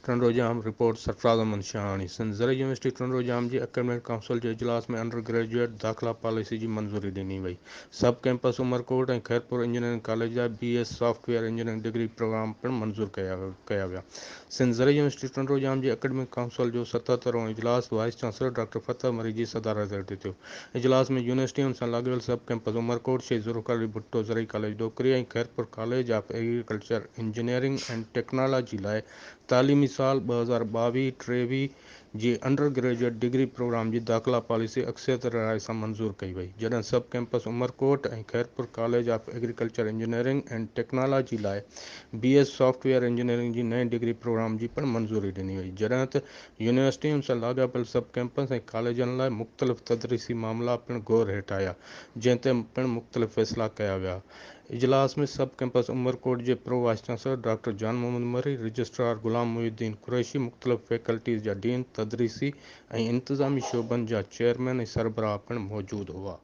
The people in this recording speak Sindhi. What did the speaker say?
ٽنڊوڄام، رپورٽ، سرفراز احمد شاهاڻي، سنڌ زرعي يونيورسٽي ٽنڊوڄام جي اڪيڊمڪ ڪائونسل جي اجلاس ۾ انڊر گريجوئيٽ داخلا پاليسي جي منظوري ڏني وئي. Sub campus Umerkot ۽ Khairpur engineering college لاء B S software engineering degree programme پڻ منظور ڪيا ويا. سنڌ زرعي يونيورسٽي ٽنڊوڄام جي اڪيڊمڪ ڪائونسل جو 77 هون اجلاس vice chancellor doctor Fateh Marri جي صدارت هيٺ ٿيو. اجلاس ۾ يونيورسٽي ۽ ان سان لاڳاپيل سب ڪئمپس عمرڪوٽ، شهيد ذوالفقار علي ڀٽو زرعي college Dokri ۽ Khairpur college of agriculture engineering and technology لاء تعليمي سال 2022-23 جي انڊر گريجوئيٽ ڊگري پروگرام جي داخلا پاليسي اڪثريت راء سان منظور ڪئي وئي، جڏهن sub campus Umerkot ۽ Khairpur college of agriculture engineering and technology لاء B S software engineering جي نئين ڊگري پروگرام جي پڻ منظوري ڏني وئي، جڏهن ته يونيورسٽي ۽ ان سان لاڳاپيل سب ڪئمپس ۽ ڪاليجن لاء مختلف تدريسي معاملا پڻ غور هيٺ آيا، جنهن تي پڻ مختلف فيصلا ڪيا ويا. اجلاس ۾ سب ڪئمپس عمرڪوٽ جي pro vice chancellor doctor Jan Muhammad Marri, registrar Ghulam Mohi uddin Qureshi, مختلف فيڪلٽيز جا ڊين، تدريسي ۽ انتظامي شعبن جا چيئرمين ۽ سربراهه پڻ موجود هئا.